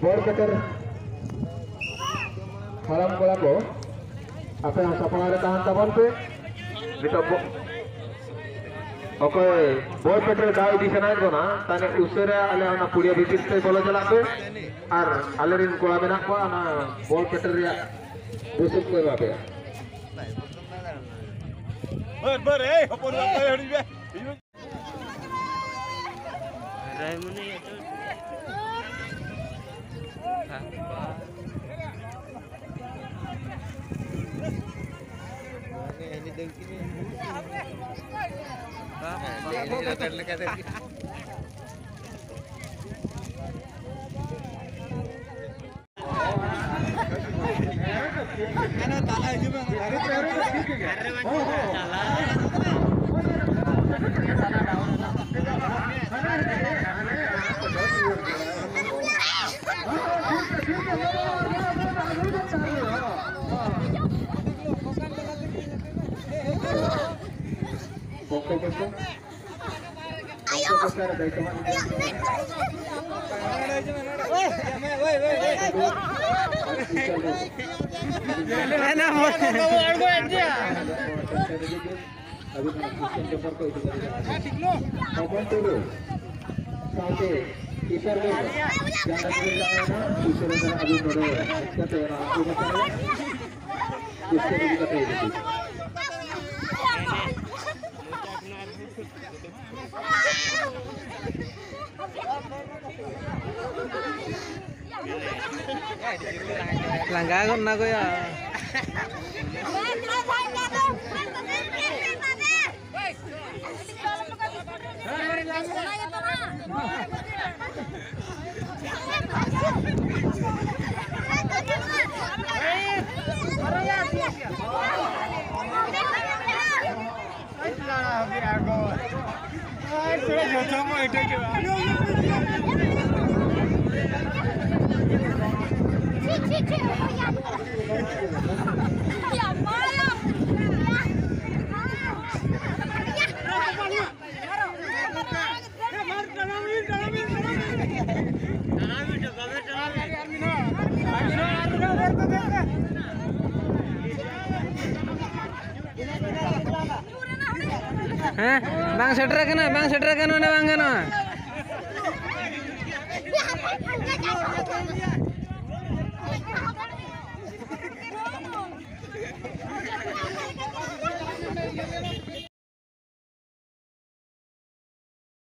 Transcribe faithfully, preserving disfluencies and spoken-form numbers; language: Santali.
ᱵᱚᱨ ᱠᱟᱴᱟᱨ ᱦᱟᱲᱟᱢ ᱠᱚᱲᱟ ᱠᱚ, ᱟᱯᱮ ᱦᱚᱸ ᱥᱟᱯᱲᱟᱣ ᱨᱮ ᱛᱟᱦᱮᱱ ᱛᱟᱵᱚᱱ ᱯᱮ᱾ ᱱᱤᱛᱚᱜ ᱵᱚ-, ᱚᱠᱚᱭ ᱵᱚᱞ ᱯᱮᱴ ᱨᱮ ᱫᱟᱣ ᱤᱫᱤ ᱥᱟᱱᱟᱭᱮᱫ ᱵᱚᱱᱟ, ᱛᱟᱦᱞᱮ ᱩᱥᱟᱹᱨᱟ ᱟᱞᱮ ᱚᱱᱟ ᱯᱩᱲᱤᱭᱟᱹ ᱵᱷᱤᱛᱤᱨ ᱛᱮ ᱵᱚᱞᱚ ᱪᱟᱞᱟᱜ ᱯᱮ᱾ ᱟᱨ ᱟᱞᱮᱨᱮᱱ ᱠᱚᱲᱟ ᱢᱮᱱᱟᱜ ᱠᱚᱣᱟ, ᱚᱱᱟ ᱵᱚᱞ ᱯᱮᱴ ᱨᱮᱭᱟᱜ ᱵᱩᱥᱩᱵ ᱠᱚ ᱮᱢᱟ ᱯᱮᱭᱟ᱾ ᱵᱟᱨ, ᱵᱟᱨ, ᱮᱭ, ᱦᱚᱯᱚᱱ ᱵᱟᱵᱟ, ᱦᱤᱲᱤᱧ ᱢᱮ᱾ ᱨᱟᱭᱢᱚᱱᱤ ᱟᱹᱛᱩ᱾ ᱟᱹᱵᱤᱱ ᱚᱱᱟ ᱠᱷᱨᱤᱥᱴᱟᱱ ᱡᱚᱢᱵᱟᱨ ᱠᱚ ᱤᱫᱤ ᱫᱟᱲᱮᱭᱟᱜᱼᱟ᱾ ᱦᱚᱯᱚᱱ ᱴᱩᱰᱩ ᱥᱟᱶᱛᱮ ᱤᱥᱚᱨ ᱢᱩᱨᱢᱩ, ᱡᱟᱦᱟᱸ ᱨᱮ ᱵᱤᱱ ᱛᱟᱦᱮᱸᱭᱮᱱᱟ, ᱤᱥᱚᱨ ᱢᱩᱨᱢᱩ ᱟᱹᱵᱤᱱ ᱱᱚᱰᱮ ᱦᱮᱡ ᱠᱟᱛᱮ ᱚᱱᱟ ᱟᱹᱛᱩ ᱢᱟᱯᱟᱨᱮ ᱠᱷᱨᱤᱥᱴᱟᱱ ᱤᱫᱤ ᱠᱟᱛᱮ ᱤᱫᱤ ᱵᱤᱱ᱾ ᱞᱟᱸᱜᱟ ᱜᱚᱫ ᱱᱟ ᱜᱚᱭᱟ᱾ ᱦᱮᱸ, ᱵᱟᱝ ᱥᱮᱴᱮᱨ ᱠᱟᱱᱟ, ᱵᱟᱝ ᱥᱮᱴᱮᱨ ᱠᱟᱱᱟ, ᱚᱱᱟ ᱵᱟᱝ ᱜᱟᱱᱚᱜᱼᱟ᱾